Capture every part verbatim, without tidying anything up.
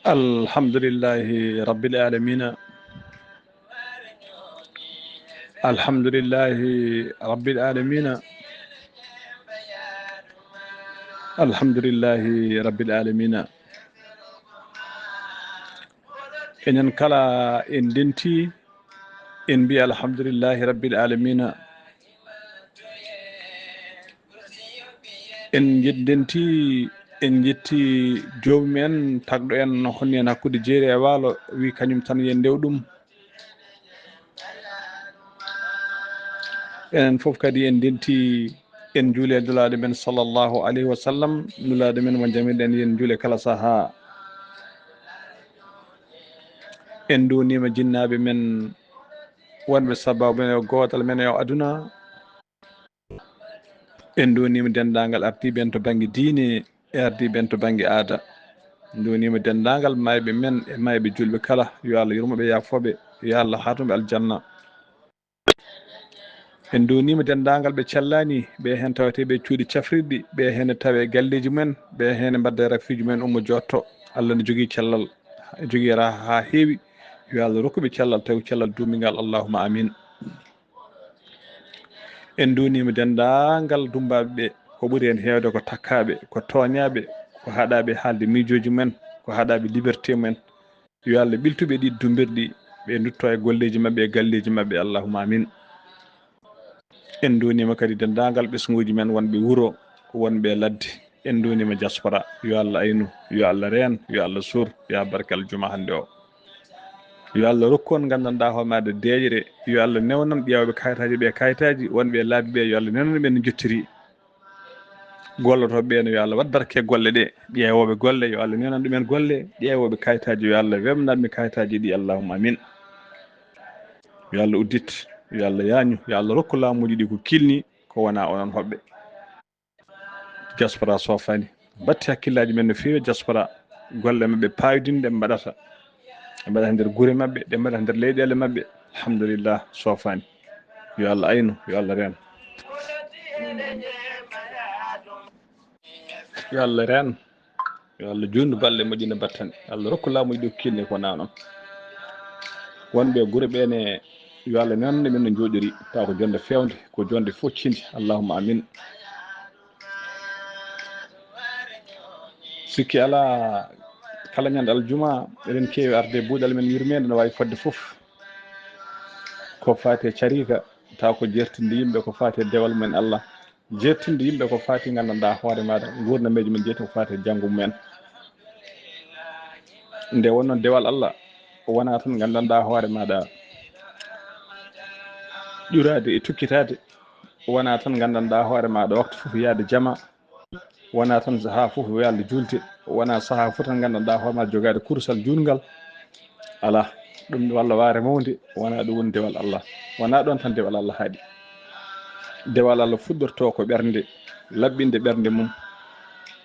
Alhamdulillahi Rabbil Alamina. Alhamdulillahi Rabbil Alamina. Alhamdulillahi Rabbil Alamina. Enen kala en ndenti, en mbi alhamdulillahi Rabbil Alamina. En njeddenti, en njetti joomum en, tagɗo en, honni en hakkunde jeeri e waalo, wi kañum tan yen ndew ɗum. Enen fof kadi en ndenti, en njuule Nulaaɗo men sallallahu alayhi wa sallam, Nulaaɗo men mo njamiɗen yen njuule kala sahaa. En nduunima jinnaaɓe men wonɓe sababu men e gootal men e o aduna. En nduunima denndaangal ardiiɓe en to bannge diine e ardiiɓe en to bannge aada. En nduunima denndaangal mayɓe men e mayɓe julɓe kala. Yo Allah yurmo ɓe, yaafo ɓe. Yo Allah haatnu ɓe aljanna. En nduunima denndaangal ɓe cellani, ɓe heen tawetee ɓe cuuɗi cafrirɗi, ɓe heen tawe galleeji mumen, ɓe heen mbadda rafiiji mumen ummo jotto. Allah no jogii cellal, jogii raha haa heewi. Yo Allah rokku ɓe cellal, tawi cellal duumingal. Allahumma amin. En nduunima denndaangal dummbaaɓe ɓe, ko ɓuri heen heewde ko takkaaɓe, ko tooñaaɓe, ko haɗaaɓe haalde miijooji mumen, ko haɗaaɓe liberté mumen. Yo Allah ɓiltu ɓe ɗi dummbirɗi, ɓe ndutto e golleeji maɓɓe e galleeji maɓɓe. Allahumma amin. En nduunima kadi denndaangal ɓesnguuji men wonɓe wuro, wonɓe ladde. En nduunima diaspora. Yo Allah aynu, yo Allah reen, yo Allah suur, yo barke aljuma hannde o. Yo Allah rokku on nganndanɗaa hoore maaɗa deeƴre. Yo Allah newnan ƴeewɓe kayitaaji ɓe kayitaaji, wonɓe e laabi ɓe, yo Allah newnan ɓe no njottiri. Gollotooɓe ɓe no yo Allah waɗ barke golle ɗe. Ƴeewooɓe golle, yo Allah newnan ɗumen golle. Ƴeewooɓe kayitaaji, yo Allah weɓnan ɓe kayitaaji ɗi. Allahumma amin. Yo Allah uddit, yo Allah yaañu, yo Allah rokku laamuuji ɗi ko kilni, ko wona onon hoɓɓe. Diaspora soofani. Batti hakkillaaji men no feewi diaspora. Golle maɓɓe paayodinɗe ɓe mbaɗata. Ɓe mbaɗata nder gure maɓɓe, ɓe mbaɗata nder leyɗeele maɓɓe. Alhamdulillah, soofani. Yo Allah aynu, yo Allah reen. Yo Allah reen. Yo Allah juutnu balɗe, moƴƴina battane. Yo Allah rokku laamuuji ɗi ko kilni, ko wona noon. Wonɓe e gure ɓe ne, yo Allah newnan ɓe no njooɗiri, tawa ko jonde feewnde, ko jonde foccinde. Allahumma amin. Sikki alaa, kala ñande aljuma, eɗen keewi arde e buuɗal men yurmeende no waawi fodde fof. Ko faati e cariika, tawa ko jeertinde yimɓe, ko faati e dewal mumen Allah. Jeertinde yimɓe ko faati nganndanɗaa hoore maaɗa, nguurnameeji men jeeyi ko faati e janngo mumen. Nde wonnoo dewal Allah, wonaa tan nganndanɗaa hoore maaɗa ƴuraade e tukkitaade, wonaa tan nganndanɗaa hoore maaɗa waktu fof yahde jama, wonaa tan sahaa fof yahde juulde, wonaa sahaa fof tan nganndanɗaa hoore maaɗa jogaade kurusal juulngal. Alaa, ɗum walla waare mawnde, wonaa ɗum woni dewal Allah. Wonaa ɗoon tan dewal Allah haaɗi. Dewal Allah fuɗɗortoo ko ɓernde, laɓɓinde ɓernde mum,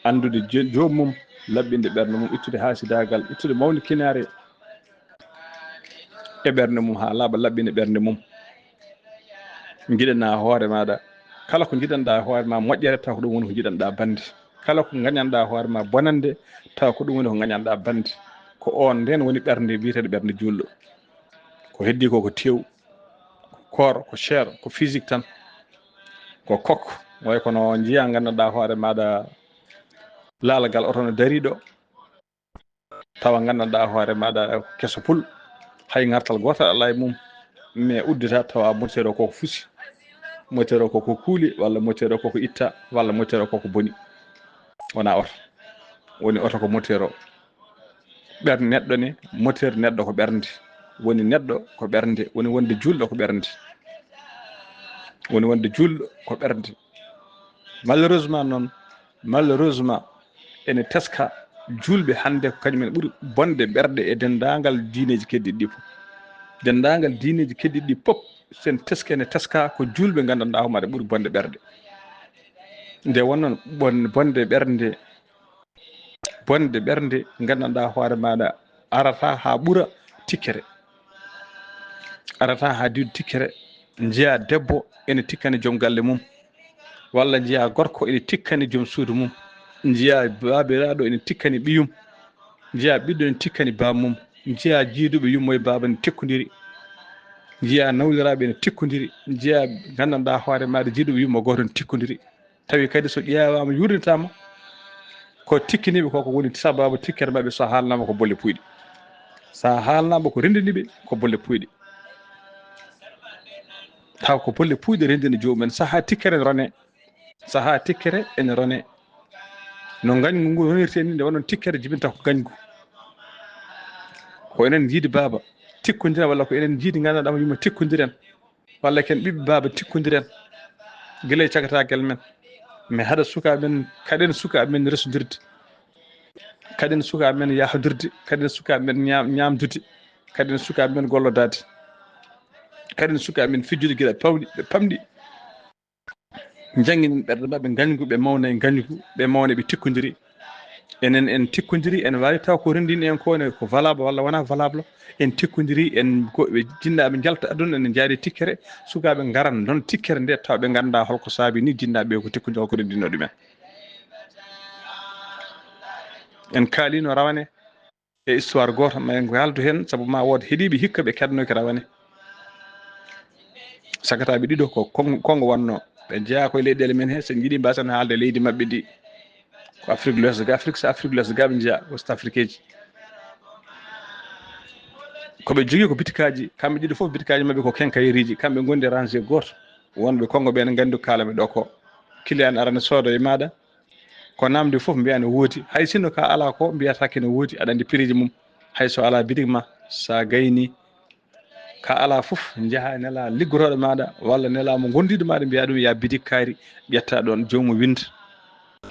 anndude je-, joom mum, laɓɓinde ɓernde mum, ittude haasidaagal, ittude mawnikinaare e ɓernde mum haa laaɓa, laɓɓina ɓernde mum. Njiɗanaa hoore maaɗa, kala ko njiɗanɗaa hoore ma moƴƴere, taw ko ɗum woni ko njiɗanɗaa bannde. Kala ko ngañanɗaa hoore ma bonannde, taw ko ɗum woni ko ngañanɗaa bannde. Ko oon ndeen woni ɓernde biyeteeɗo ɓernde juulɗo. Ko heddii ko, ko teew, ko koor, ko chair, ko physique tan, ko kok. Way kono njiyaa nganndanɗaa hoore maaɗa laalagal oto no darii ɗo, tawa nganndanɗaa hoore maaɗa ko keso pul, hay ngartal gootal alaa e mum, mais uddata tawa moteur o koko fusi, moteur o koko kuuli, walla moteur o koko itta, walla moteur o koko boni. Wona oto, woni oto ko moteur o. Ɓernde neɗɗo ne, moteur neɗɗo ko ɓernde. Woni neɗɗo ko ɓernde, woni wonde juulɗo ko ɓernde. Woni wonde juulɗo ko ɓernde. Malheureusement noon, malheureusement, ene teska juulɓe hannde ko kañum en ɓuri bonde ɓerɗe e denndaangal diineeji keddiiɗi ɗi fof. Denndaangal diineeji keddiiɗi ɗi fof, sen teske ene teska ko juulɓe nganndanɗaa homaade ɓuri bonde ɓerɗe. Nde wonnoon bon-, bonde ɓernde, bonde ɓernde nganndanɗaa hoore maaɗa arata haa ɓura tikkere. Arata haa diwde tikkere, njiya debbo ene tikkani joom galle mum, walla njiya gorko ene tikkani joom suudu mum, njiya baabiraaɗo ene tikkani ɓiyum, njiya ɓiɗɗo ene tikkani baaba mum, njiya jiiduɓe yumma e baaba ene tikkondiri, njiya nawliraaɓe ene tikkondiri, njiya nganndanɗaa hoore maaɗa jiiduɓe yumma gooto ene tikkondiri. Tawi kadi so ƴeewaama, yuurnitaama, ko tikkiniiɓe ko, ko woni sababu tikkere maɓɓe, so haalnaama ko bolle puyɗe. So haalnaama ko renndini ɓe, ko bolle puyɗe. Taw ko bolle puyɗe renndini joomum en. Sahaa tikkere ene rone. Sahaa tikkere ene rone. No ngañgu ngu ronirtee ni, nde wonno tikkere jibinta ko ngañgu. Ko enen njiidi baaba tikkondiren, walla ko enen njiidi nganndanɗaa yumma tikkondiren. Walla ken ɓiɓɓe baaba tikkondiren, gila e cagataagel men. Mi haɗa sukaaɓe men, kaɗen sukaaɓe men resondirde, kaɗen sukaaɓe men yahdirde, kaɗen sukaaɓe men ñaam-, ñaamdude, kaɗen sukaaɓe men gollodaade, kaɗen sukaaɓe men fijjude gila pawɗi, ɓe pamɗi. Njannginen ɓerɗe maɓɓe ngañgu, ɓe mawna e ngañgu, ɓe mawna ɓe tikkondiri. Enen en tikkondiri, en waawi taw ko renndini en ko ne ko valable walla wonaa valable. En tikkondiri, en ko ɓe jinnaaɓe njalta aduna, ene njaari tikkere, sukaaɓe ngaran noon tikkere nde, taw ɓe nganndaa holko saabi ni jinnaaɓe ɓe ko tikkondiri, holko renndinoo ɗumen. En kaalino rawane e histoire gooto, ma en haaldu heen, sabu ma wood heɗiiɓe hikka ɓe keɗnooki rawane. Sagataaɓe ɗiɗo ko Kong-, Kongo wannoo. Ɓe njeyaa koye leyɗeele men he, so en njiɗi mbaasen haalde leydi maɓɓe ndi. Ko Afrique de l'Ouest ga, Afrique, so Afrique de l'Ouest ga ɓe njeyaa, Ouest Afriqueji. Ko ɓe jogii ko bitikaaji, kamɓe ɗiɗo fof bitikaaji maɓɓe ko quincaillerie ji, kamɓe ngondi rangé gooto. Wonɓe Kongo ɓe ne nganndi ko kaalanmi ɗo ko. Client ara ne sooda e maaɗa, ko namdi fof mbiya ne woodi. Hay sinno ka alaa ko mbiyata kene woodi, aɗa anndi prix ji mum. Hay so alaa bitik ma, sa gayni, ka alaa fof, njaha nela liggotooɗo maaɗa walla nela mo gondiiɗo maaɗa, mbiya ɗum ya bitik kaari, ƴetta ɗoon joomum winnda.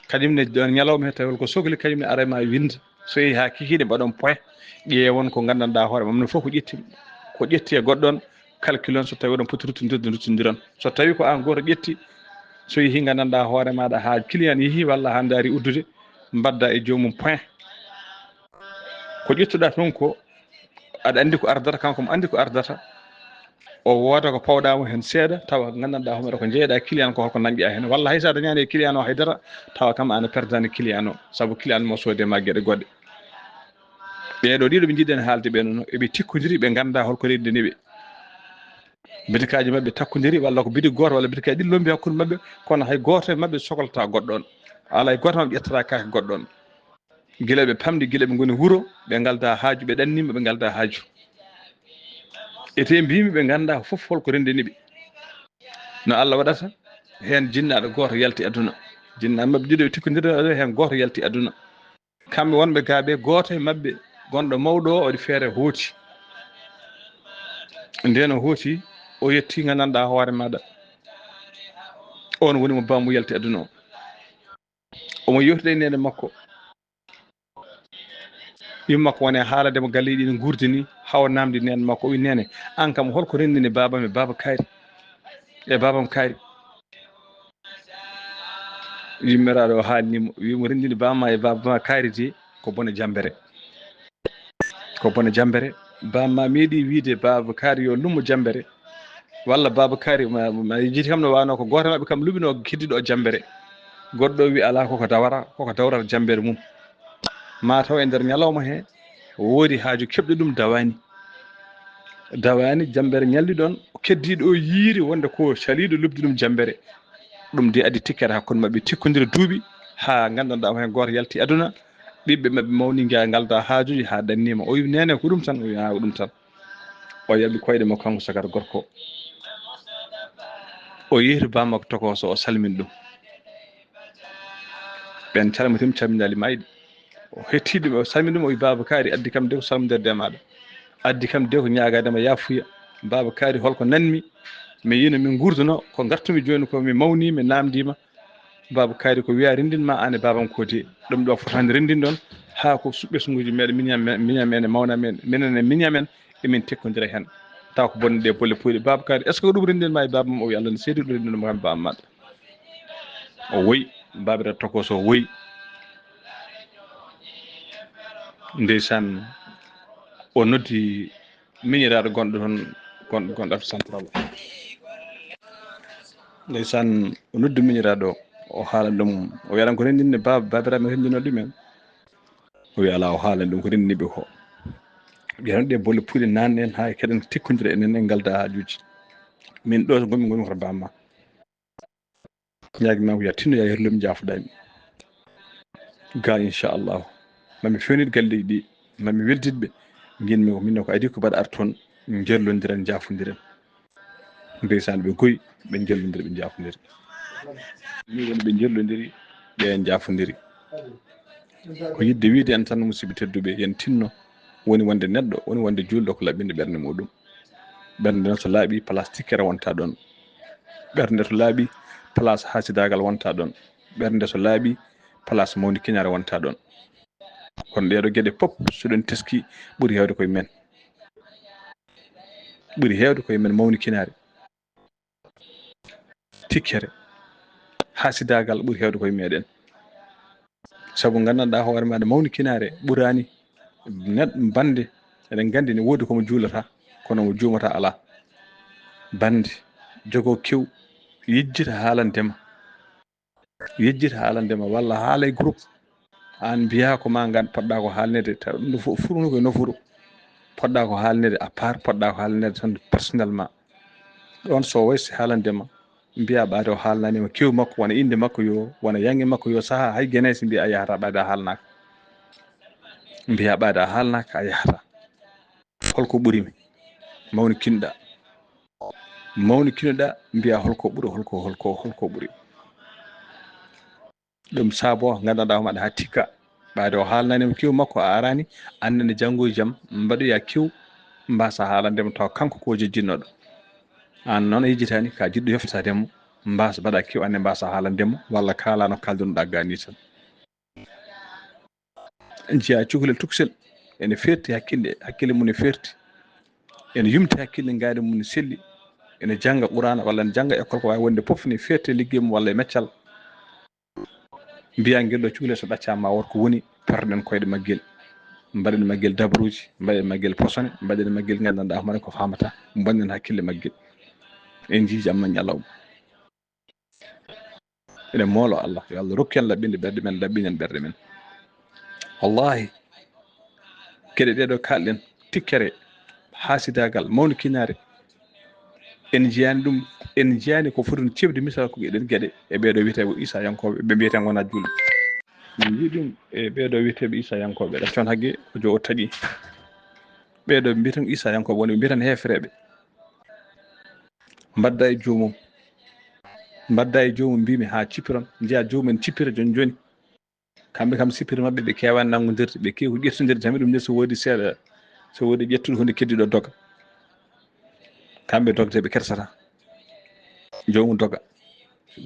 Kañum ne ɗoon ñalawma he tawi holko sokli, kañum ne ara ma winnda. So yehi haa kikiiɗe mbaɗon point, ƴeewon ko nganndanɗaa hoore ma, mum fof ko ƴetti, ko ƴetti e goɗɗo on, calculon so tawi oɗon poti ruttondirde, ruttondiron. So tawi ko aan gooto ƴetti, so yehi nganndanɗaa hoore maaɗa haa client yehi walla haa ndaari uddude, mbadda e joomum point. Ko ƴettuɗaa toon ko, aɗa anndi ko ardata, kanko mo anndi ko ardata. O wooda ko pawɗaa mo heen seeɗa, tawa nganndanɗaa hoore ko njeeyɗaa client ko holko nanƴaa heen. Walla hay so a dañaani e client o hay dara, tawa kam ana perdani client o, sabu client mo soode ma geɗe goɗɗe. Ɓee ɗoo ɗiɗo ɓe njiɗen haalde ɓee noon, eɓe tikkondiri, ɓe nganndaa holko renndini ɓe. Bitikaaji maɓɓe takkondiri, walla ko bitik gooto, walla bitikaaji ɗiɗi lombi hakkunde maɓɓe, kono hay gooto e maɓɓe soklataa goɗɗo on. Alaa e gooto maɓɓe ƴettataa kaake goɗɗo on. Gila ɓe pamɗi, gila ɓe ngoni wuro, ɓe ngaldaa haaju, ɓe ɗanniima, ɓe ngaldaa haaju. Ete mbiimi ɓe nganndaa fof holko renndini ɓe. No Allah waɗata, heen jinnaaɗo gooto yalti aduna. Jinnaaɓe maɓɓe ɗiɗo ɓe tikkondirde, heen gooto yalti aduna. Kamɓe wonɓe gaa ɓe, gooto e maɓɓe gonɗo mawɗo o waɗi feere hooti. Ndeen o hooti, o yetti nganndanɗaa hoore maaɗa. Oon woni mo baamu yalti aduna o. Omo yewtida e neene makko. Yumma makko woni haalande mo galleeji ɗi no nguurdi ni, hawa naamndi neene makko. O wi, "Neene, aan kam holko renndini baaba am e baaba kaari? E baaba am kaari?" Yummiraaɗo o haalni mo, wi mo, "Renndini baaba ma e baaba ma kaari de ko bone jambere. Ko bone jambere. Baaba ma meeɗi wiide baaba kaari yo lummo jambere. Walla baaba kaari ma, ma yejjiti kam no waawno ko gooto maɓɓe kam luɓinoo keddiiɗo o jambere. Goɗɗo wi alaa koko dawara, koko dawrata jambere mum. Ma taw e nder ñalawma he woodi haaju keɓɗo ɗum dawaani. Dawaani jambere ñalli ɗoon, keddiiɗo o yiiri wonde ko caliiɗo lobdi ɗum jambere." Ɗum de addi tikkere hakkunde maɓɓe, tikkondira duuɓi haa nganndanɗaa heen gooto yalti aduna. Ɓiɓɓe maɓɓe mawni, nja-, ngaldaa haajuuji haa ɗanniima. O wi, "Neene, ko ɗum tan?" O wi, "Aa, ko ɗum tan." O yaɓi koyɗe makko kanko sagata gorko. O yehi to baa makko tokooso, o salmini ɗum. Ɓeen calmitima, calminaali mayɗi. O hetti ɗum, o salmini ɗum, o wi, "Baaba kaari, addi kam de ko salmondirde e maaɗa. Addi kam de ko ñaagaade ma yaafuya. Baaba kaari, holko nanmi? Mi yiino min nguurduno, ko ngartumi jooni ko mi mawni, mi naamndiima. Baaba kaari ko wiya renndin ma aan e baabam ko de. Ɗum ɗo fotaani renndin ɗoon, haa ko su-, ɓesnguuji meeɗen, miñam, miñam en e mawnam en, minen e miñam en, emin tekkondira heen. Taw ko bonde ɗe bolle puyɗe. Baaba kaari, est-ce que ko ɗum renndin ma e baabam?" O wi, "Allah no seedi ɗum renndin ma e baabam maɗa." O woyi, baabiraaɗo tokooso o woyi. Ndeysaan, o noddi miñiraaɗo gonɗo toon, Gonɗo gonɗo central. Ndeysaan, o noddi miñiraaɗo, o haala ɗum, o wiya ɗam ko renndinde baaba, baabiraaɓe renndino ɗumen. O wiya alaa, o haalani ɗum ko renndini ɓe ko. Ɓe noon ɗe bolle puyɗe naanne en haa keɗen tikkondira enen en ngalda haajuuji. Min ɗo so ngonmi ngonmi hoto bamma. Ñaagi ma ko ya tinno ya yerlum jaafuɗaami. Ga inchallahu. Mami fewnit galleji ɗi, mami weldit ɓe. Nginmi ko minno ko adi ko mbaɗa ar toon jellondiren jaafondiren. Ndeysaan ɓe goyi ɓe jellondiri ɓe jaafondiri. Ni woni ɓe jellondiri ɓe jaafondiri. Ko yidde wiide en tan musidɓe tedduɓe yen tinno woni wonde neɗɗo woni wonde juulɗo ko laɓɓinde ɓernde muɗum. Ɓernde nde so laaɓi place tikkere wonta ɗon. Ɓernde to laaɓi place hasidaagal wonta ɗon. Ɓernde so laaɓi place mawnikinaare wonta ɗon. Kono ɗeeɗo geɗe pop so ɗen teski ɓuri heewde koye men. Ɓuri heewde koye men mawnikinaare. Tikkere. Hasidaagal ɓuri heewde koye meɗen. Sabu nganndanɗaa hoore maɗa mawnikinaare ɓuraani neɗɗo bannde eɗen nganndi ne woodi komo juulata kono mo juumata alaa. Bannde jogo kew yejjita haalande ma. Yejjita haalande ma walla haala e groupe. Aan mbiyaa ko ma ngan poɗɗa ko haalnede taw ɗum no fo- furu no koye nofuru. Poɗɗa ko haalnede à part, poɗɗa ko haalnede tan personnellement. Ɗoon so waysi haalande ma mbiyaa ɓaade o haalnanima kew makko wona innde makko yo wona yange makko yo saha hay genesi mbiya a yahata ɓaade a haalnaka. Mbiya ɓaade a haalnaka a yahata. Holko ɓurimi? Mawni kinɗa. Mawni kinoɗa mbiya holko ɓuri holko holko holko ɓuri. Ɗum saabo nganndanɗaa homaɗa haa tikka ɓaade o haalnanima kew makko a arani annene janngo e jam mbaɗoya kew mbasa haalandema taw kanko ko jejjinnoɗo. Aan noon a yejjitani ka jiɗɗo yoftatademo mbasa mbaɗa kew anne mbasa haalandemo walla kaalano kaldunoɗa gani tan. Njiya cukalel tuksel ene ferti hakkille hakkille mum ne ferti ene yumti hakkille ngaari mum ne selli ene jannga qurana walla ene jannga école ko waawi wonde poof ne ferti liggey mum walla e meccal. Mbiya ngel ɗo cukalel so ɗaccama ma wot ko woni perɗen koyɗe maggel mbaɗen maggel dabruji mbaɗen maggel posone mbaɗen maggel nganndanɗa homaɗen ko famata mbannen hakkille maggel. En jiiji amma ñalawma. Eɗen moolo Allah yo Allah rokku en laɓɓinde ɓerɗe men laɓɓinen ɓerɗe men. Wallahi geɗe ɗeɗo kalɗen tikkere hasidaagal mawnikinaare en jiyani ɗum en jiyani ko foti no cefde misal ko eɗen geɗe e ɓeɗo wiyeteɓe isayankoɓe ɓe mbiyeten wona julɓe. Min jii ɗum e ɓeɗo wiyeteɓe isayankoɓe ɗaccon hagge ko jo o taƴi. Ɓeɗo mbiyeten isayankoɓe woni ɓe mbiyeten hefereɓe. Mbadda e joomum mbadda e joomum mbimi ha cippiron njiya joomum en cippira joni joni. Kamɓe kam sippiri maɓɓe ɓe keewani nanngodirde ɓe keewi ƴettodirde tan ɗum nde so woodi seeɗa so woodi ƴettuɗo hunde keddiɗo doga. Kamɓe dogde ɓe kersata joomum doga.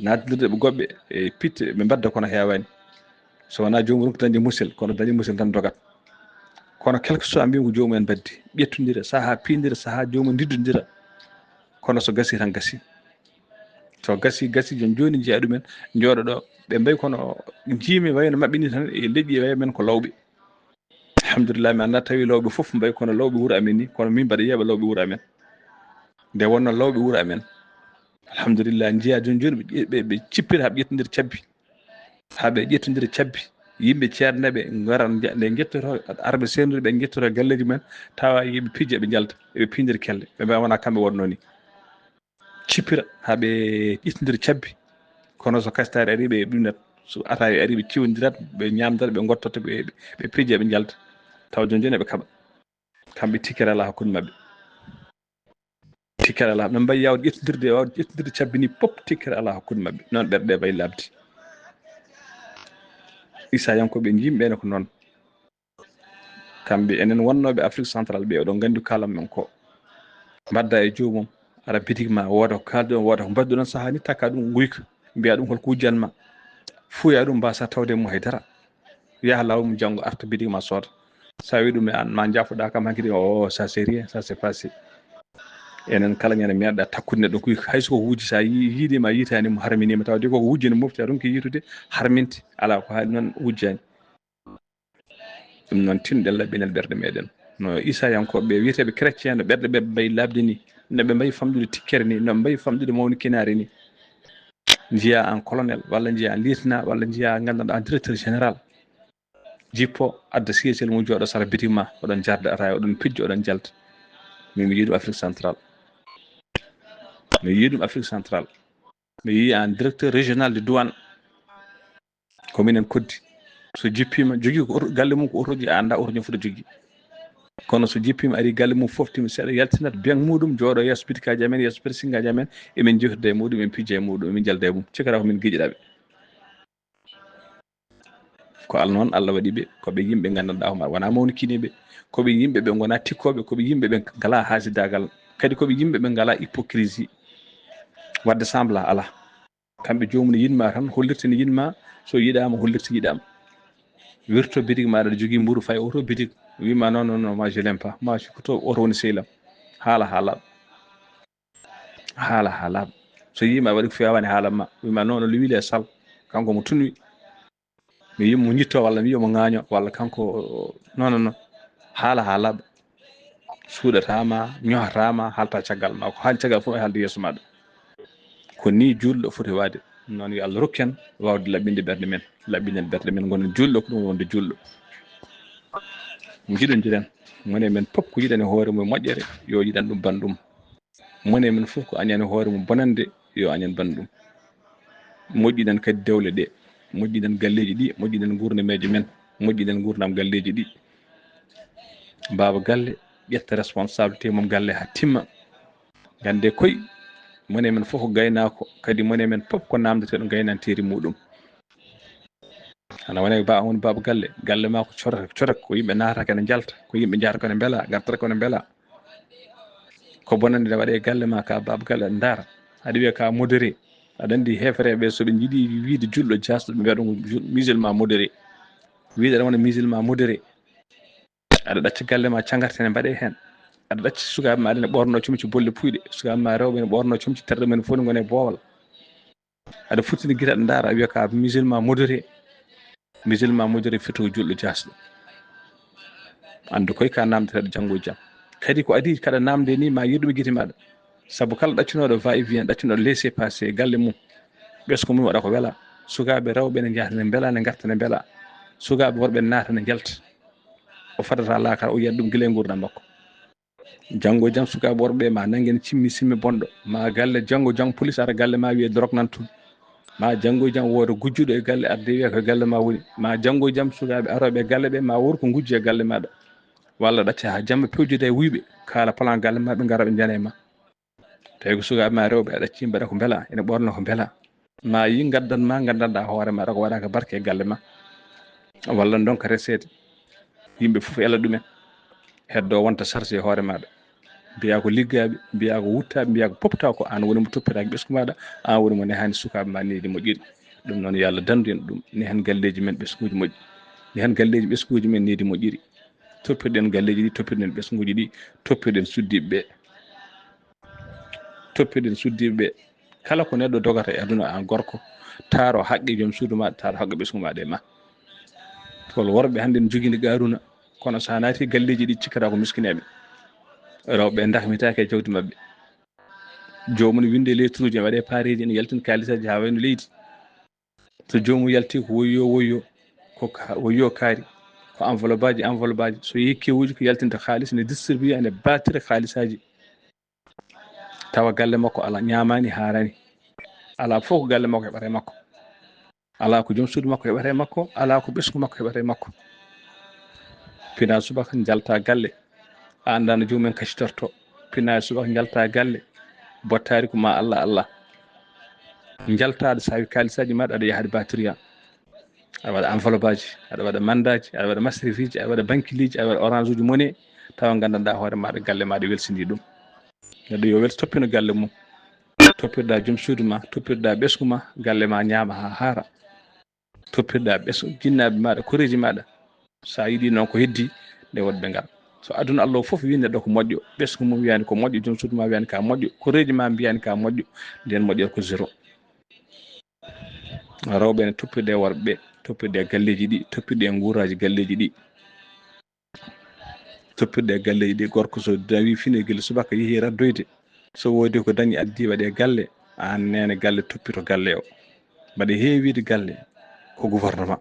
Nattirde ɓe goɓɓe e pitte ɓe mbadda kono heewani. So wona joomum ronki dañde musel kono dañde musel tan dogat. Kono quelque soit mbimi ko joomum en mbaddi ƴettodira saha pindira saha joomum ndiddodira. Kono so gasi tan gasi. So gasi gasi joni joni jeeya ɗumen jooɗo ɗo ɓe mbayi kono jiimi wayno maɓɓe ni tan e leƴƴi wayi men ko lawɓe. Alhamdulillah mi annda tawi lawɓe fof mbayi kono lawɓe wuuro amen ni kono min mbaɗa yeeɓa lawɓe wuuro amen. Nde wonno lawɓe wuuro amen alhamdulillah njiya joni joni ɓe cippira haɓe ƴettondir cabbi. Haɓe ƴettodira cabbi yimɓe ceernaɓe gara nde jettoto arɓe sendude ɓe jettoto galleji mumen tawa yiɓe pijja ɓe jalta eɓe pindira kelle ɓe mbawi wona kamɓe wonno ni. Cippira haa ɓe ƴettindira cabbi kono so kastari ari ɓe ɗuminat so ataye ari ɓe ciwondirat ɓe ñamdat ɓe gottoto ɓe ɓe pija ɓe njalta. Taw joni joni eɓe kaɓa kamɓe tikkere ala hakkunde maɓɓe. Tikkere ala ɓe mbayi yawde ƴettindirde wawde ƴettindirde cabbi ni pop tikkere ala hakkunde maɓɓe noon ɓerɗe mbayi labde. Isayankoɓe jimɓe ne ko noon. Kamɓe enen wonnooɓe Afrique central ɓe oɗon nganndi kalan men ko mbadda e joomum ara bitik ma wooda ko kaalduɗon wooda ko mbadduɗon sahaa ni takka ɗum nguyka mbiya ɗum holko wujjan ma fuya ɗum mbasa tawde mo haydara. Yaha laawol mum janngo arta bitik ma sooda. So a wi ɗum e an ma jaafoɗa kam hankadi o ça c'est rien ça c'est passé. Enen kala ñande meeɗa takkude neɗɗo kuyka hay so koko wujji sa yiiɗima yitani mo harminima tawde koko wujji no mofti a ronki yitude harminte ala ko haali noon wujjani. Ɗum noon tinɗen laɓɓinel ɓerɗe meɗen no isayankoɓe wiyeteɓe chrétien no ɓerɗe ɓe mbayi labde ni. No ɓe mbayi famɗude tikkere ni, no ɓe mbayi famɗude mawnikinaare ni. Njiya en colonel, walla njiya en lieutenant, walla njiya, nganndanɗaa, en directeur général. Jippo, adda siesel mum, jooɗo sara bitik ma, oɗon njarda ataaya, oɗon pijja, oɗon njalta. Min mi yiɗum Afrique Centrale. Mi yiɗum Afrique Centrale. Mi yii en directeur régional de douane. Ko minen koddi. So jippiima, jogii ko oto, galle mum ko otoji, a anndaa oto ñom fota jogii. Kono so jippiima, ari galle mum, foftiima seeɗa, yaltinat beng muɗum, jooɗo yeeso bitikaaji amen, yeeso pressingaaji amen, emin jewtida e muɗum, emin pijja e muɗum, emin njalda e mum. Cikkataa ko min giƴiɗaa ɓe. Ko Allah noon, Allah waɗi ɓe, ko ɓe yimɓe nganndanɗaa hoore maɓɓe, wonaa mawnikiniiɓe, ko ɓe yimɓe ɓe ngonaa tikkooɓe, ko ɓe yimɓe ɓe ngalaa haasidaagal, kadi ko ɓe yimɓe ɓe ngalaa hypocrisie. Waɗde semblant alaa. Kamɓe joomum ne yiɗ ma tan, hollirta ne yiɗ ma, so yiɗaama, hollirta yiɗaama. Wirto bitik maaɗa, aɗa jogii mburu, fay oto bitik, wii ma non, non, non, moi je l'aime pas, moi je ko to oto woni sehil am. Haala haa laaɓa. Haala haa laaɓa. So yii ma waɗi ko feewaani haala ma, wii ma non, non, l'huile est sale, kanko mo tunwi. Mi yii mo ñitto walla mi yiya mo ŋaaño walla kanko, non, non, non. Haala haa laaɓa. Suuɗataa ma, ñohataa ma, haalta caggal ma. Ko haali caggal fof e haalde yeeso maaɗa. Ko ni juulɗo foti waade. Noon yo Allah rokku en waawde laɓɓinde ɓerɗe men. Laɓɓinen ɓerɗe men, ngonen juulɗo ko ɗum wonde juulɗo. Njiɗondiren. Mone men fof ko yiɗani hoore mum moƴƴere, yo yiɗan ɗum banndum. Mone men fof ko añani hoore mum bonande, yo añan banndum. Moƴƴinan kadi dewle ɗe, moƴƴinan galleeji ɗi, moƴƴinan nguurnameeje men, moƴƴinan nguurndam galleeji ɗi. Baaba galle ƴetta responsabilité mum galle haa timma. Ngannde koy, mone men fof ko gaynaako, kadi mone men fof ko naamndeteeɗo gaynanteeri muɗum. Ana wone ba woni baaba galle, galle ma ko corek, corek, ko yimɓe naatata ko ne njalta, ko yimɓe njahata ko ne mbela, ngartata ko ne mbela. Ko bonande ne waɗe e galle ma ka baaba galle, aɗa ndaara. Aɗa wiya ka modéré. Aɗa anndi heefereɓe so ɓe njiɗi wiide julɗo jasɗo, ɓe mbiya ɗum jul-, musulman modéré. Wiide aɗa wona musulman modéré. Aɗa ɗacca galle ma cangarte ne mbaɗe heen. Aɗa ɗacca sukaaɓe ma aɗa ne ɓorno comci bolle puyɗe. Sukaaɓe ma rewɓe ne ɓorno comci terɗe men fof ne ngone boowal. Aɗa futtini gite aɗa ndaara, a wiya ka musulman modéré. Musulman modéré fito julɗo jasɗo. Anndu koy ka naamndeteeɗo janngo e jam. Kadi ko adii kaɗa naamnde ni ma yeɗɗum e gite maaɗa. Sabu kala ɗaccinooɗo va et vient, ɗaccinooɗo laissez-passer e galle mum, ɓesngu mum waɗa ko wela. Sukaaɓe rewɓe ne njahata ne mbela, ne ngarta ne mbela. Sukaaɓe worɓe ne naata ne njalta. O fadata laakara, o yiyat ɗum gila e nguurndam makko. Janngo e jam sukaaɓe worɓe ma nanngen cimmi simmi bonɗo. Ma galle janngo jam police ara galle ma wiye drogue nan toon. Ma janngo e jam wooda gujjuɗo e galle arde wiya ko e galle ma woni. Ma janngo e jam sukaaɓe arooɓe e galle ɓe ma wor ko ngujji e galle maɗa. Walla ɗacca haa jamma pewjude e wuyɓe, kaala plan galle ma ɓe ngara ɓe njana e ma. Tawi ko sukaaɓe ma rewɓe a ɗacci mbaɗa ko mbela, ene ɓorna ko mbela. Ma yi ngaddan ma, ngaddanɗa hoore maɗa ko waɗaka barke e galle ma. Walla ndonka reseede. Yimɓe fof ela ɗumen. Heddo wonta chargé e hoore maɗa. Mbiya ko liggaaɓe, mbiya ko wuttaaɓe, mbiya ko popta ko an woni mo toppitaaki ɓesngu maɗa, an woni mo nehani sukaaɓe ma nehdi moƴƴiri. Ɗum noon yo Allah dandu en ɗum. Nehen galleeji men ɓesnguuji moƴƴi. Nehen galleeji ɓesnguuji men nehdi moƴƴiri. Toppirɗen galleeji ɗi, toppirɗen ɓesnguuji ɗi, toppirɗen suddiiɓe ɓe. Toppirɗen suddiiɓe ɓe. Kala ko neɗɗo dogata e aduna, an gorko, taaro haqqe joom suudu ma, taaro haqqe ɓesngu ma ɗe ma. Hol worɓe hannde ne jogini Qaaruna, kono so a naati galleeji ɗi cikkata ko miskineeɓe. Rewɓe dakmitaake e jawdi maɓɓe. Joomum ne winde lettre uji, ne waɗe pareeji, ne yaltina kaalisaaji haa wayno leydi. So joomum yalti ko woyyo, woyyo, ko ka-, woyyo kaari, ko enveloppe aji, enveloppe aji. So yehi kewuuji ko yaltinta kaalis, ne distribuer, ne baatira kaalisaaji. Tawa galle makko alaa, ñaamaani, haaraani. Alaa fof ko galle makko heɓata e makko. Alaa ko joom suudu makko heɓata e makko, alaa ko ɓesngu makko heɓata e makko. Pina subaka njalta galle, a anndaa no joomum en kacitorto. Pina subaka njalta galle, bottaari ko ma Allah, Allah. Njaltaaɗo saawi kaalisaaji maɗa aɗa yaha aɗa baatiriya. Aɗa waɗa enveloppe aji, aɗa waɗa mandaaji, aɗa waɗa masrifiiji, aɗa waɗa bankiliiji, aɗa waɗa orange uji monnaie, tawa nganndanɗaa hoore maɗa galle maɗa welsini ɗum. Neɗɗo yo welto toppino galle mum. Toppirɗa joom suudu ma, toppirɗa ɓesngu ma, galle ma ñaama haa haara. Toppirɗa ɓesngu jinnaaɓe maɗa, koreeji maɗa. So a yiɗi noon ko heddi, nde woɗɓe ngal. So aduna Allah o fof wi neɗɗo ko moƴƴo, ɓesngu mum wiyani ko moƴƴo, joom suudu ma wiyani ka moƴƴo, koreeji ma mbiyani ka moƴƴo, nden moƴƴere ko zéro. Rewɓe ne toppirde e worɓe, toppirde e galleeji ɗi, toppirde e nguuraaji galleeji ɗi. Toppirde e galleeji ɗi, gorko so dawi fino e gila subaka yehi raddoyde, So woodi ko dañi addi waɗe galle, aan neene galle toppito galle o. Mbaɗe heewiide galle ko gouvernement.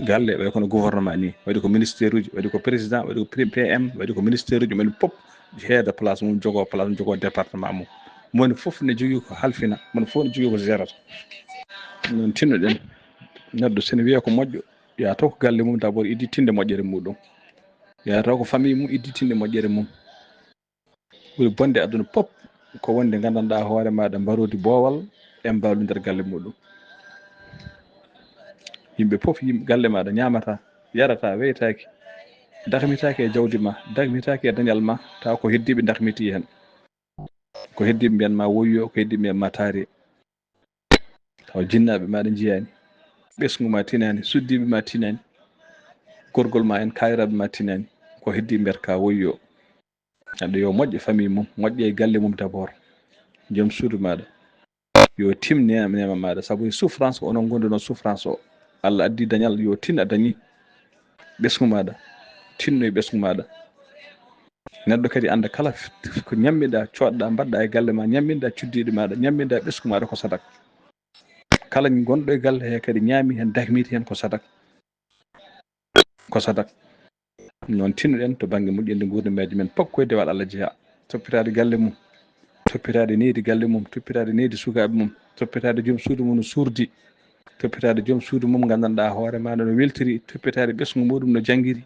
Galle waɗi kono gouvernement ni, waɗi ko ministère uji, waɗi ko président, waɗi ko P M, waɗi ko ministère uji, moni pop heeda place mum, jogo place mum, jogo département mum. Moni fof ne jogii ko halfina, moni fof ne jogii ko gérata. Noon tinnoɗen, neɗɗo sene wiya ko moƴƴo, yaa taw ko galle mum d'abord idditinde moƴƴere muɗum. Yaa taw ko famille mum idditinde moƴƴere mum. Ɓuri bonde aduna pop ko wonde nganndanɗaa hoore maaɗa mbaroodi boowal e mbaalu nder galle muɗum. Yimɓe pop, yimɓe galle maaɗa ñaamata, yarata, weytaaki, dakmitaaki e jawdi ma, dakmitaaki e dañal ma, tawa ko heddiiɓe dakmitii heen. Ko heddiiɓe mbiyan ma woyyo, ko heddiiɓe mbiyan ma taari. Tawa jinnaaɓe maaɗa njiyaani, ɓesngu ma tinaani, suddiiɓe ma tinaani, gorgol ma en, kaayiraaɓe ma tinaani, ko heddiiɓe mbiyata ka woyyo. Neɗɗo yo moƴƴo famille mum, moƴƴo e galle mum d'abord. Joom suudu maaɗa yo tim neema, neema maaɗa, sabu e souffrance onon ngonduno souffrance o. Allah addi dañal, yo tin a dañi. Ɓesngu maaɗa, tinno e ɓesngu maaɗa. Neɗɗo kadi annda kala f-, ko ñammiɗa, coodɗa, mbaɗɗa e galle ma, ñamminɗa cuddiiɗo maaɗa, ñamminɗa ɓesngu maaɗa ko sadak. Kala gonɗo e galle he kadi ñaami heen, dakmiti heen ko sadak. Ko sadak. Noon tinnoɗen to bannge moƴƴinde nguurndamaaji men pop koye dewal Allah jeyaa. Toppitaade galle mum, toppitaade nehdi galle mum, toppitaade nehdi sukaaɓe mum, toppitaade joom suudu mum no suurdi, toppitaade joom suudu mum nganndanɗaa hoore maaɗa no weltiri, toppitaade ɓesngu muɗum no janngiri,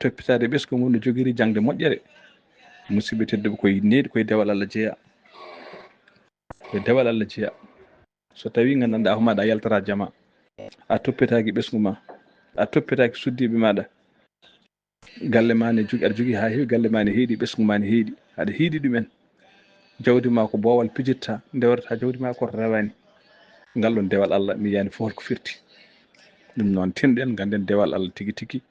toppitaade ɓesngu mum no jogiri jaŋde moƴƴere. Musidɓe tedduɓe, koye nehdi, koye dewal Allah jeyaa. Koye dewal Allah jeyaa. So tawii nganndanɗaa hoore maaɗa a yaltataa jama, a toppitaaki ɓesngu ma, a toppitaaki suddiiɓe maaɗa, galle ma ne jogi, aɗa jogii haa heewi, galle ma ne heedi, ɓesngu ma ne heedi, aɗa heedi ɗumen. Jawdi ma ko boowal pijitta, ndewrata jawdi ma ko rewaani. Ngal ɗon dewal Allah, mi yiyaani fof holko firti. Ɗum noon, tinɗen, ngannden dewal Allah tigi tigi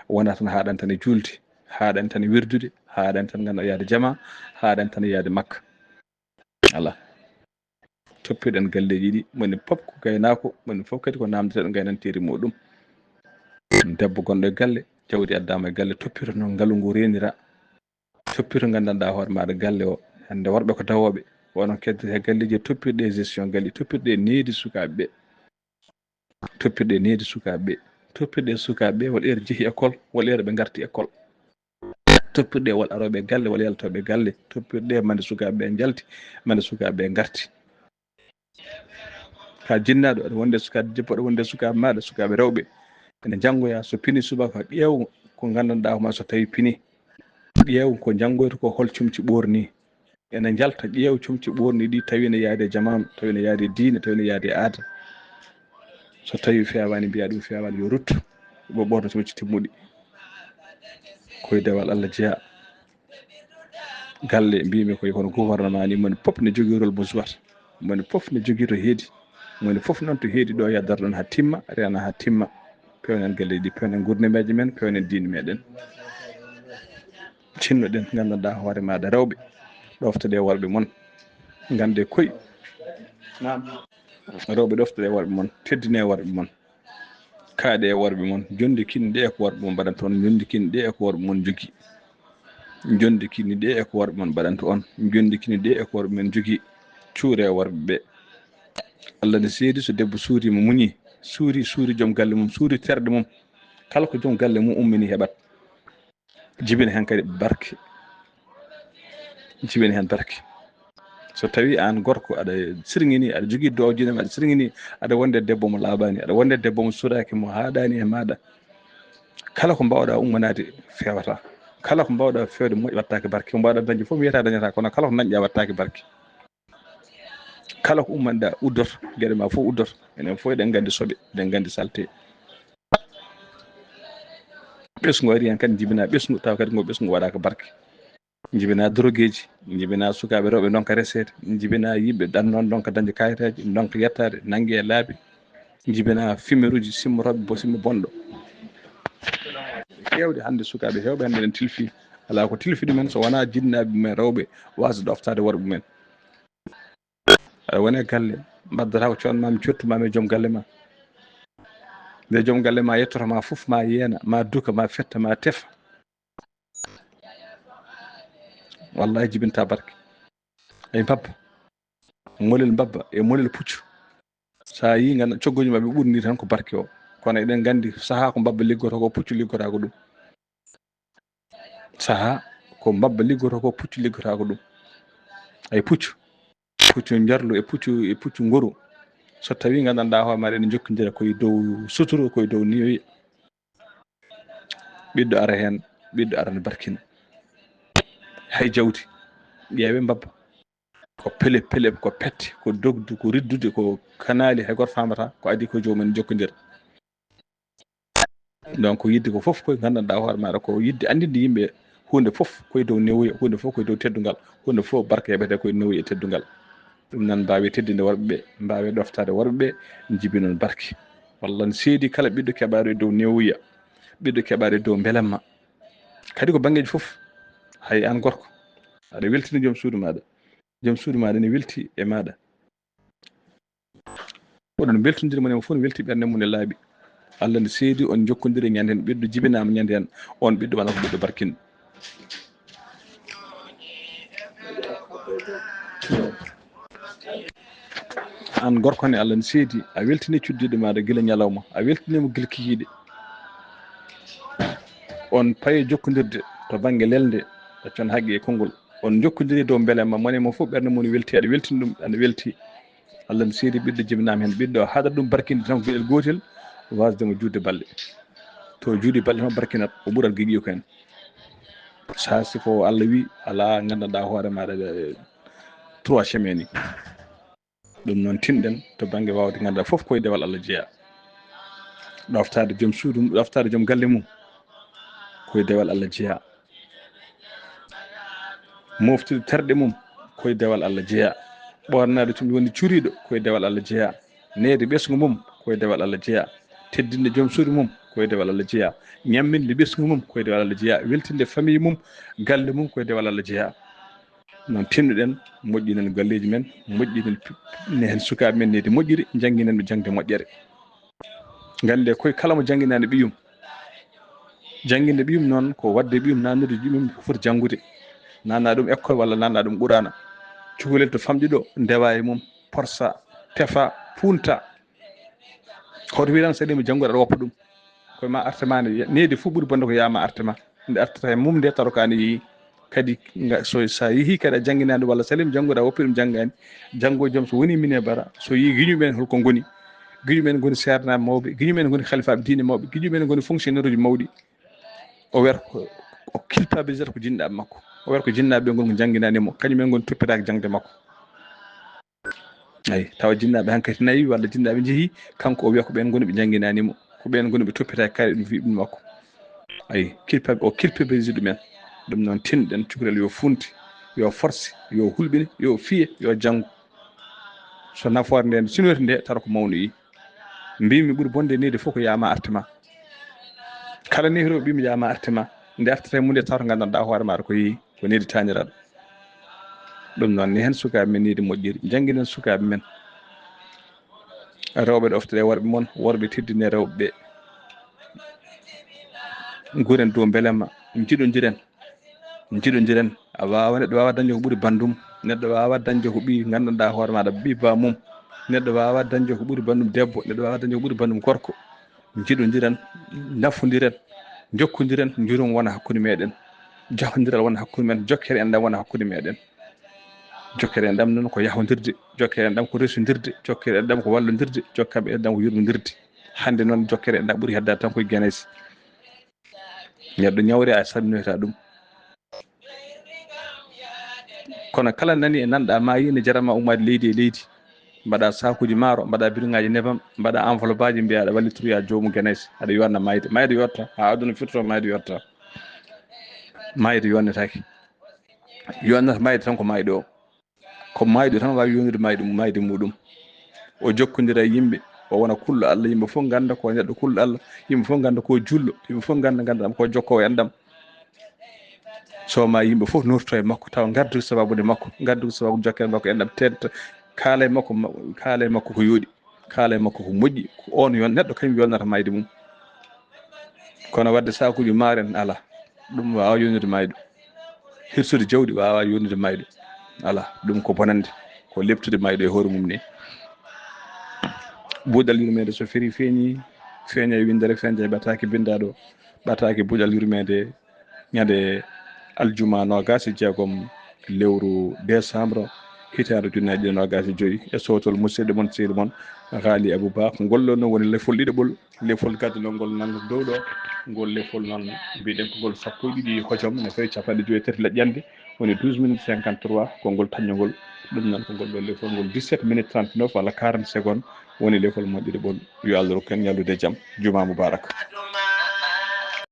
wonaa tan haaɗan tan e juulde, haaɗan tan e wirdude, haaɗan tan nganndanɗaa yaade jama, haaɗan tan yaade Makka. Alaa. Toppiɗen galleeji ɗi, moni pop ko gaynaako, moni pop kadi ko naamndeteeɗo ngaynanteeri muɗum. Debbo gonɗo e galle, jawdi addaama e galle, toppito no ngalu ngu reenira. Toppito nganndanɗaa hoore maaɗa galle o. Hannde worɓe ko dawooɓe, onon keddete galleeji, toppirɗe gestion galle, toppirɗe nehdi sukaaɓe ɓe. Toppirɗe nehdi sukaaɓe ɓe. Toppirɗe sukaaɓe ɓe, won heure njehi école, won heure ɓe ngarti école. Toppirɗe won arooɓe galle, won yaltooɓe galle. Toppirɗe mande sukaaɓe ɓe njalti, mande sukaaɓe ɓe ngarti. Ka jinnaaɗo, aɗa wonde sukaaɓe debbo, aɗa wonde sukaaɓe maaɗa, sukaaɓe rewɓe. Ene njanngoya, so pini subaka, ƴeew ko nganndanɗaa hoore ma so tawii pini. Ƴeew ko njanngoyta ko, hol comci ɓoorni. Ene njalta, ƴeew comci ɓoorni ɗi, tawi ne yaadi e jamaanu, tawi ne yaadi e diine, tawi ne yaadi e aada. So tawii feewaani, mbiyaa ɗum feewaani, yo ruttu, ɓe ɓoorno comci timmuɗi. Koye dewal Allah jeyaa. Galle, mbiimi koye kono gouvernement ni, moni pop ne jogii rôle mo jouata. Moni pop ne jogii to heedi. Moni pop noon to heedi ɗo, yaddata ɗon haa timma, reena haa timma. Pewnen galleeji ɗi, pewnen nguurndamaaji men, pewnen diine meɗen. Tinnoɗen, nganndanɗaa hoore maaɗa rewɓe, ɗoftoɗe worɓe mon. Ngannde koye. Naam. Rewɓe, ɗoftoɗe worɓe mon, teddine worɓe mon. Kaaɗe e worɓe mon, njondikinɗe e ko worɓe mon mbaɗanta on, njondikinɗe e ko worɓe mon njogii. Njondikinɗe e ko worɓe mon mbaɗanta on, njondikinɗe e ko worɓe mon njogii. Cuure e worɓe ɓe. Allah ne seedi, so debbo suuriima, muñii, suuri, suuri joom galle mum, suuri terɗe mum, kala ko joom galle mum ummini heɓat. Jibina heen kadi barke. Jibina heen barke. So tawii aan gorko aɗa sirŋinii, aɗa jogii dow diine ma, aɗa sirŋinii, aɗa wonde debbo mo laaɓaani, aɗa wonde debbo mo suuraaki, mo haaɗaani e maaɗa, kala ko mbaawɗaa ummanaade feewata. Kala ko mbaawɗaa feewde moƴ-, waɗtaake barke. Ko mbaawɗaa dañde fof, mi wiyataa dañataa, kono kala ko dañɗaa waɗtaake barke. Kala ko ummanɗaa uddoto, geɗe ma fof uddoto. Enen fof eɗen nganndi soɓe, eɗen nganndi salte. Ɓesngu ari heen kadi, jibinaa ɓesngu, tawa kadi ngo ɓesngu waɗaaka barke. Jibinaa dorogeeji, jibinaa sukaaɓe rewɓe ndonka reseede, jibinaa yimɓe ɗannoon ndonka dañde kayitaaji, ndonka yettaade, nannge e laabi. Jibinaa fimeruuji simmotooɓe bo simme bonɗo. Heewde hannde sukaaɓe heewɓe hannde enen tilfii. Alaa ko tilfi ɗumen so wonaa jinnaaɓe mumen rewɓe waasde ɗoftaade worɓe mumen. Aɗa woni e galle, mbaddata ko coodmaa mi, coodtumaa mi e joom galle ma. Nde joom galle ma yettoto ma fof, ma yeena, ma duka, ma fetta, ma tefa. Wallahi jibinta barke. Ay mbabba, molel mbabba e molel puccu. Sa yi ngana coggoji maɓɓe ɓurni tan ko barke o. Kono eɗen gandi saha ko mbabba liggoto ko, puccu liggotako ɗum. Saha ko mbabba liggoto ko, puccu liggotako ɗum. Ay puccu, puccu njarlu e puccu, e puccu ngoru. So tawi gandanɗa hoore maɗa ene jokkidira koye dow suturu, koye dow niyoyi. Ɓiɗɗo ara heen, ɓiɗɗo ara ne barkina. Hay jawdi, ƴeewe mbabba. Ko pelep pelep, ko pette, ko dogdu, ko riddude, ko kanaali, hay goto famata ko adi ko joomum en jokkondira. Donc yidde ko fof koye gandanɗa hoore maɗa ko yidde andinde yimɓe hunde fof koye dow newuya, hunde fof koye dow teddungal, hunde fof barke heɓete koye newuya e teddungal. Ɗum noon mbaawe teddinde worɓe ɓe, mbaawe ɗoftaade worɓe ɓe, njibi noon barke. Walla ne seedi kala ɓiɗɗo keɓaaɗo e dow newuya, ɓiɗɗo keɓaaɗo e dow mbelamma. Kadi ko banngeeji fof, hay aan gorko, aɗa weltini joom suudu maaɗa. Joom suudu maaɗa ne welti e maaɗa. Oɗon mbeltondiri, mo ne fof ne welti ɓernde mum ne laaɓi. Allah ne seedi on njokkondiri ñande heen, ɓiɗɗo jibinaama ñande heen, on ɓiɗɗo wona ko ɓiɗɗo barkinɗo. Aan gorko ne, Allah ne seedi, a weltini cuddiiɗo maaɗa gila ñalawma, a weltini mo gila kikiiɗe. On paye jokkondirde to bannge lelnde, accon haqqe e konngol. On njokkondiri dow mbelamma, mo ne mo fof ɓernde mum welti, aɗa weltini ɗum, aɗa welti. Allah ne seedi ɓiɗɗo jibinaama heen, ɓiɗɗo haɗa ɗum barkinde tan ko geɗel gootel, waasde mo juutde balɗe. To juuɗi balɗe tan barkinat, o ɓurat gigiyo ko heen. Sa si ko Allah wi, alaa nganndanɗaa hoore maaɗa, eh, trois chemins ni. Ɗum noon tinɗen to bannge waawde ngannduɗaa fof koye dewal Allah jeyaa. Ɗoftaade joom suudu mum, ɗoftaade joom galle mum koye dewal Allah jeyaa. Moftude terɗe mum koye dewal Allah jeyaa. Ɓoornaade tun woni curiiɗo koye dewal Allah jeyaa. Neede ɓesngu mum koye dewal Allah jeyaa. Teddinde joom suudu mum koye dewal Allah jeyaa. Ñamminde ɓesngu mum koye dewal Allah jeyaa. Weltinde famille mum, galle mum koye dewal Allah jeyaa. Noon tinnoɗen, moƴƴinen galleeji men, moƴƴinen p-, ne heen sukaaɓe men needi moƴƴiri, njannginen ɓe jaŋde moƴƴere. Ngannde koye kala mo jannginaani ɓiyum, jannginde ɓiyum noon ko waɗde ɓiyum, naatnude ɓiyum ko foti janngude. Naatna ɗum école walla naatna ɗum Quraana. Cukalel to famɗi ɗo, ndewa e mum, porsa, tefa, punta. Hoto wiy tan so ɗum janngude aɗa woppa ɗum. Koye ma arte ma nde, needi fof ɓuri bonde ko yaa ma arte ma. Nde artata e mum nde tawa ko an yeeyi. Kadi nga-, so sa yeehi kadi a jannginaani walla salim janngude a woppi ɗum janngaani. Janngo joom so woni mine bara, so yii giñu men holko ngoni. Giñu men ngoni seernaaɓe mawɓe, giñu men ngoni halifaaɓe diine mawɓe, giñu men ngoni fonctionnaire uji mawɗi. O wer ko, o culpabilisata ko jinnaaɓe makko. O wer ko jinnaaɓe ɓe ngoni ko jannginaani mo, kañum en ngoni toppitaaki jaŋde makko. Eyi, tawa jinnaaɓe hankadi nayi walla jinnaaɓe njehi, kanko o wiya ko ɓeen ngoni ɓe jannginaani mo, ko ɓeen ngoni ɓe toppitaaki kayɗe ɗum fi ɗum makko. Eyi, culpa-, o culpabilise ɗumen. Ɗum noon tinɗen cukalel yo funti, yo force, yo hulɓine, yo fiye, yo janngu. So nafoore nde sinoyta nde, tara ko mawno yi. Mbimi ɓuri bonde needi fof ko yaa ma arte ma. Kala nehiro ɓimi yaa ma arte ma. Nde artata e mum nde tawata nganndanɗaa hoore maaɗa ko yeehi, ko needi taaniraaɗo. Ɗum noon ne heen sukaaɓe men needi moƴƴiri, njannginen sukaaɓe men. Rewɓe ɗoftoɗe worɓe mon, worɓe teddine rewɓe ɓe. Nguren dow mbelamma, njiɗondiren. Njiɗondiren, a waawa, neɗɗo waawa dañde ko ɓuri banndum, neɗɗo waawa dañde ko ɓi nganndanɗaa hoore maaɗa, ɓi ba mum, neɗɗo waawa dañde ko ɓuri banndum debbo, neɗɗo waawa dañde ko ɓuri banndum gorko. Njiɗondiren, nafondiren, njokkondiren, njurum wona hakkunde meɗen, jahondiral wona hakkunde men, jokkere enɗam wona hakkunde meɗen. Jokkere enɗam noon ko yahondirde, jokkere enɗam ko resondirde, jokkere enɗam ko wallondirde, jokkere enɗam ko yurmondirde. Hannde noon jokkere enɗam ɓuri heddaade tan koye Guinaise. Neɗɗo ñawre a salminoyta ɗum. Kono kala nani e nanɗa maayi ne jarama ummaade leydi e leydi. Mbaɗa sakuji maaro, mbaɗa biduŋaaji nebam, mbaɗa enveloppe aji, mbiya aɗa wallitoya joomu Guinaise, aɗa yonna mayde. Mayde yotta, haa aduna firto mayde yotta. Mayde yonnetaake. Yonnata mayde tan ko mayɗo o. Ko mayɗo tan waawi yonnude mayde, mayde muɗum. O jokkondira e yimɓe, o wona kulɗo Allah, yimɓe fof ngannda ko neɗɗo kulɗo Allah, yimɓe fof ngannda ko julɗo, yimɓe fof ngannda, ngannda ko jokkoowo enɗam. So ma yimɓe fof nurto e makko, tawa ngaddu sababude makko, ngaddu sababu jokkere makko enɗam, tenta, kaala e makko, ma-, kaala e makko ko yooɗi, kaala e makko ko moƴƴi, ko on yon-, neɗɗo kañum yolnata mayde mum. Kono wadde sakuji maaro en alaa, ɗum waawa yonnude mayɗo. Hirsude jawdi waawaa yonnude mayɗo. Alaa, ɗum ko bonannde, ko leptude mayɗo e hoore mum ni. Buuɗal yurmeende so feri feeñi, feeña e winndere, feeña e ɓataake binndaaɗo, ɓataake buuɗal yurmeende ñande aljuma noogaas e jeegom lewru décembre hitaande ujunnaji ɗiɗi noogaas e joyi e sowtol musidɗo mon seydi mon Haali Abou Ba. Ko ngol ɗo noon woni lefol ɗiɗaɓol, lefol gaddanol ngol nanngu dow ɗo. Ngol lefol noon mbiɗen ko ngol sappo e ɗiɗi hojom, ene fawi capanɗe joyi e tati leƴƴannde, woni douze minutes cinquante-trois, ko ngol tañño ngol. Ɗum noon ko ngol ɗo lefol ngol dix-sept minutes trente-neuf walla quarante secondes woni lefol mon ɗiɗaɓol. Yo Allah rokku en ñallude jam, juma mubarak.